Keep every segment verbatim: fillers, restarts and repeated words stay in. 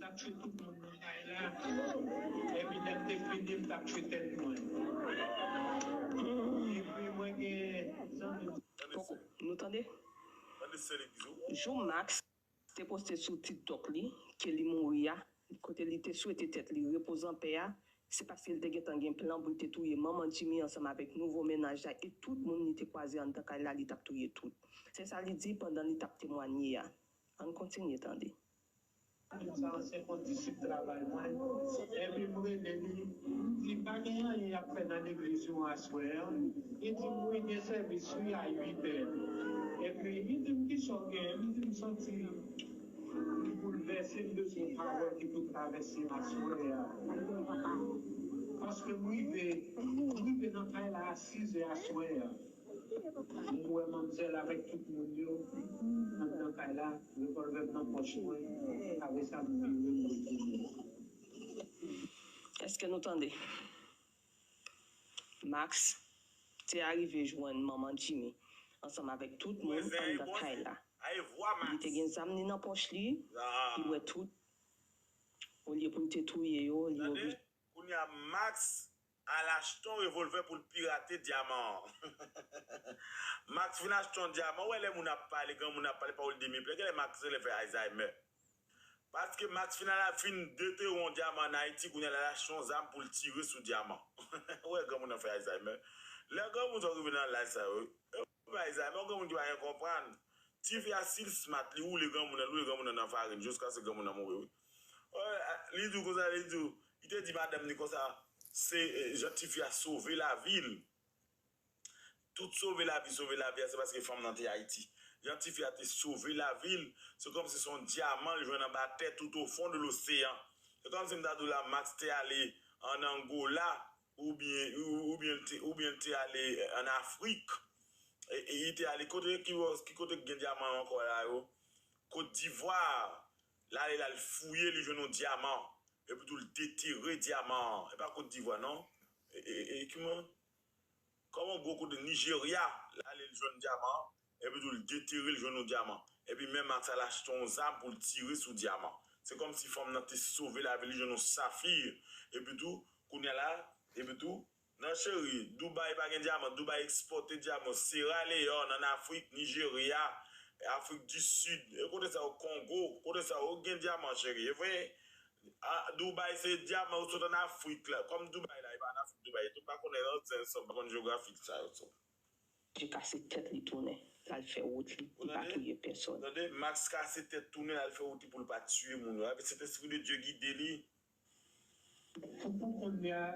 T ap tchwe tout moun nan kay la. Epi lè m te fini, m t ap tchwe tèt mwen. Epi mwen gen zanmi m. Poko, nou tande? Jou Max te poste sou TikTok li ke li mouri a, kote li te swete tèt li repoze anpè a, se paske li te gentan gen plan pou li te touye manman Jimmy ansanm avèk nouvo mennaj la e tout moun li te kwaze anndan kay la, li t ap touye tout. Se sa li di pandan li t ap temwanye a. Ann kontinye tande. Moun sa ansyen kondisip travay mwen. Epi m rele li, m di, "Pa gen anyen y ap fè nan legliz yo aswè an?" Li di m, "Wi, gen sèvis wi a uit è." Epi li di m, "Kisa w gen?" M di, "M santi m boulvèse, m bezwen pawòl ki pou travèse m aswè a." Paske m rive, m rive nan kay la a sis è aswè a. M wè manmzèl avèk tout moun yo anndan kay la, revòlvè m nan pòch mwen, apre sa m vire m retounen. Èske nou tande? Max te arive jwenn manman Jimmy ansanm avèk tout moun anndan kay la. Li te gen zam li nan pòch li, li wè tout. Olye pou l te touye yo, li oblije. Kounye a Max al achte yon revòlvè pou l pirate dyaman an. Max fin achte yon dyaman. Ou wè lè moun ap pale, granmoun ap pale, pawòl de miplè. Genlè Max genlè fè Alzheimer. Paske Max fin al fin detere yon dyaman ann Ayiti, kounye a l al achte yon zam pou l tire sou dyaman. Ou wè granmoun nan fè Alzheimer. Lè granmoun sa yo rive nan laj sa yo, yo fè Alzheimer, yon granmoun ki pa gen konprann. Tifi a si l smart, li woule granmoun nan, li woule granmoun nan nan farin, jiskaske granmoun nan mouri, wi. Li di w konsa, li di w, li te di madanm li konsa, se jan tifi a sove lavi l. Tout sove lavi, sove lavi a, se paske fanm nan te Ayiti. Jan tifi a te sove lavi l, se kòmsi se yon dyaman l jwenn anba tè tout au fond de l'océan. Se kòmsi m ta di w la, Max te ale ann Angola, oubyen, oubyen l te, oubyen l te ale ann Afrik. E, e li te ale kote, ki, ki kote ki gen dyaman yo ankò la yo? Kot Divwa. L ale la, l fouye, li jwenn yon dyaman. Epi tou, l detere dyaman an. E pa Kot Divwa, non. E, e, e, kiman? Kòman gwo kote Nijerya, l ale l jwenn dyaman an, epi tou l detere l jwenn yon dyaman. Epi menm ak sa l achte yon zam pou l tire sou dyaman. Se kòmsi fanm nan te sove lavi l, li jwenn yon safir. Epi tou, kounye a la, epi tou, non cheri, Dubai pa gen dyaman, Dubai ekspòte dyaman, Sierra Leone, ann Afrik, Nijerya, Afrik di Sid, e kote sa yo, Kongo, kote sa yo gen dyaman cheri, e vre? Ah, Dubai se dyaman yo sot ann Afrik la. Kòm Dubai la, e pa ann Afrik Dubai ye tou, m pa konnen non, se, se, m pa konn jewografi sa yo tou. Li kase tèt li tounen, l al fè wout li, li pa touye pèsòn. Tande, Max kase tèt tounen, l al fè wout li pou l pa tiye moun yo. Avèk Sentespri de Dye gide li. Pou, pou kounye a,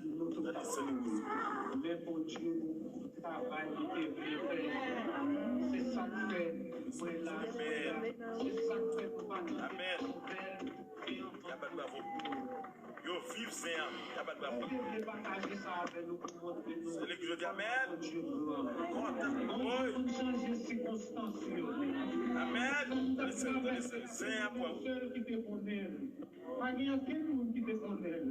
nou tout ap mouri. Men Bondye, travay li te vle fè, se sa k fè mwen la jodi a. Se sa k fè nou pa kite nouvèl. Y ap bat bravo. Yo viv zen an. Y ap bat bravo. Mwen te vle pataje sa avè nou pou montre nou. Se legliz yo di amèn. Bondye gran. Kontan. Bondye konn chanje sikonstans yo. Amèn. Tande zen, tande zen. Zen an pran. Sèl ki te konnen l. Pa gen okenn moun ki te konnen l.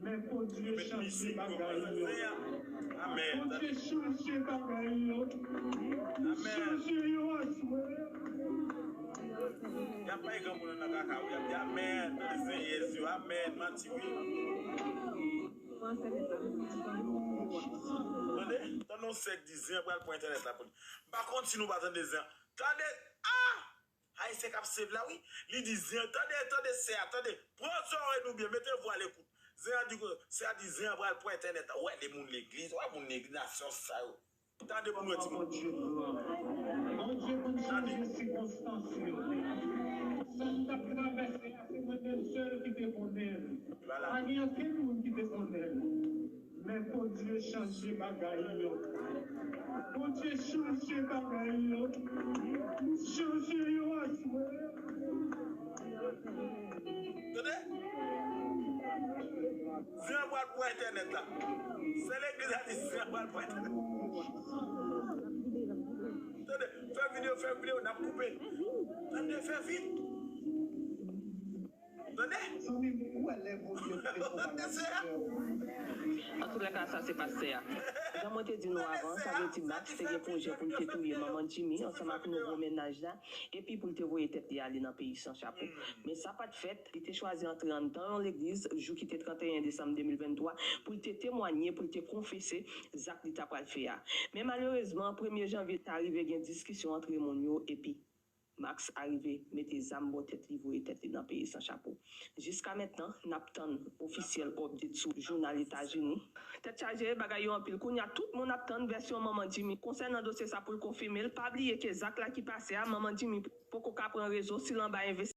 Men Bondye chanje bagay yo. Amèn. Bondye chanje bagay yo. Amèn. Chanje yo aswè. Y ap bay granmoun nan kaka wi, y ap di amèn, tande zen yès yo, amèn, manti wi. Tande, tande yon sèk di zen an pral pran entènèt la pou li. M pa konn si nou pa tande zen an. Tande, ah! Ayisyen k ap save la wi. Li di zen an, tande, tande sè a, tande. Pran zòrèy nou byen, mete vwa lekout. Zen an di, sè a di zen an pral pran entènèt la. Ou wè de moun legliz, ou wè moun legliz, nasyon sa yo. Tande pou nou wè timoun. Bondye gran. Bondye konn chanje sikonstans yo. Sa m t ap travèse a, se mwen menm sèl ki te konnen l. Pa gen okenn moun ki te konnen l. Men Bondye chanje bagay yo. Bondye chanje bagay yo. Chanje yo aswè. Tande? Zen an pral pran entènèt la. Se legliz la di zen an pral pran entènèt. Tande, fè videyo, fè videyo, n ap koupe. Tande, fè vit. Tande? Zanmi m, ou wè lè Bondye fè konsa nan sè. Antoulèka, sa se pastè a. Jan mwen te di nou avan, sa vle di Max te gen pwojè pou l te touye manman Jimmy ansanm ak nouvo mennaj la, epi pou l te voye tèt li ale nan peyi san chapo. Men sa pa t fèt, li te chwazi antre anndan yon legliz jou ki te trannteyen desanm de mil venntwa pou l te temwanye, pou l te konfese zak li ta pral fè a. Men malerezman, premye janvye ta rive gen diskisyon antre moun yo, epi Max arive mete zam bò tèt li, voye tèt li nan peyi san chapo. Jiska mentnan, n ap tann ofisyèl update sou jounal Etazini. Tèt chaje, bagay yo anpil. Kounye a, tout moun ap tann vèsyon manman Jimmy konsènan dosye sa pou l konfime l. Pa bliye ke zak la ki pase a, manman Jimmy poko ka pran rezo si l anba envestigasyon.